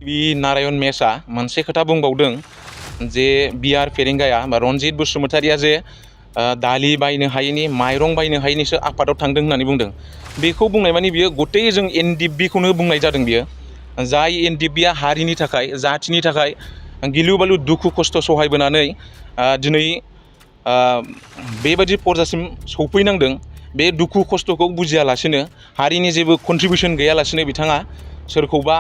बि नारायण मेसआ मोनसे खोथा बुंबावदों जे बिआर फेरेंगाया बा रनजित बसुमतारिया जे दालि बायनो हायैनि माइरं बायनो हायैनिसो आफादाव थांदों होननानै बुंदों। बेखौ बुंनाय माने बियो गथै जों एनडिएफबिखौनो बुंनाय जादों। बियो जाय एनडिएफबिया हारिनि थाखाय जाथिनि थाखाय गिलु बालु दुखु खस्थ' सहायबोनानै दिनै बेबायदि पर्जासिम सौफैनांदों। बे दुखु खस्थ'खौ बुजियालासिनो हारिनि जेबो कन्ट्रिबिउसन गैयालासिनो बिथाङा सोरखौबा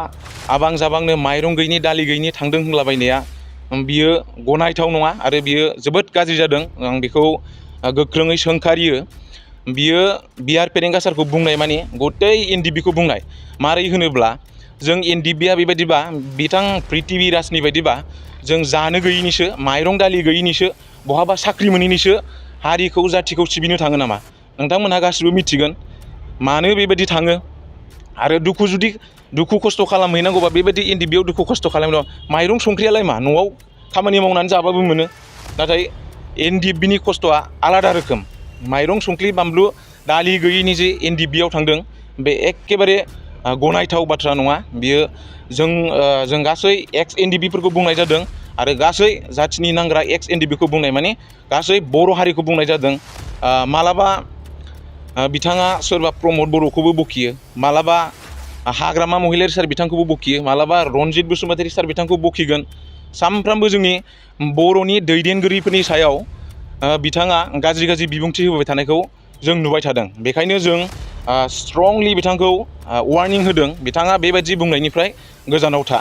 आबां जाबांनो माइरं गैयिनि दालि गैयिनि थांदों होनलाबायनाया बियो गनायथाव नङा आरो बियो जोबोद गाज्रि जादों। आं बेखौ गोख्रोङै सोंखारियो। बियो बिआर फेरेंगा सारखौ बुंनाय माने गथै एनडिएफबिखौ बुंनाय। मारै होनोब्ला जों एनडिएफबिया बेबायदिबा बिथां प्रिथिबि राजनि बायदिबा जों जानो गैयिनिसो माइरं दालि गैयिनिसो बहाबा साख्रि मोनैनिसो हारिखौ जाथिखौ सिबिनो थाङो नामा? नोंथांमोनहा गासिबो मिथिगोन मानो बेबायदि थाङो। आरो दुखु खस्थ' खालामहैनांगौबा बेबायदि एनडिएफबियाव दुखु खस्थ' खालामनांगौ। माइरं संख्रियालाय मा न'आव खामानि मावनानै जाबाबो मोनो। नाथाय एनडिएफबिनि खस्थ'आ आलादा रोखोम। माइरं संख्रि बानलु दालि गैयिनि जे एनडिएफबियाव थांदों बे एखेबारे गनायथाव बाथ्रा नङा। बियो जों गासै एक्स एनडिएफबिफोरखौ बुंनाय जादों आरो गासै जाथिनि नांग्रा एक्स एनडिएफबिखौ बुंनाय माने गासै बर' हारिखौ बुंनाय जादों। मालाबा बिथाङा सोरबा प्रमद बर'खौबो बखियो, मालाबा हाग्रामा महिलारि सार बिथांखौबो बखियो, मालाबा रनजित बसुमतारि सार बिथांखौ बखिगोन। सानफ्रामबो जोंनि बर'नि दैदेनगिरिफोरनि सायाव बिथाङा गाज्रि बिबुंथि होबाय थानायखौ जों नुबाय थादों। बेखायनो जों स्ट्रंलि बिथांखौ वार्निं होदों, बिथाङा बेबायदि बुंनायनिफ्राय गोजानाव था।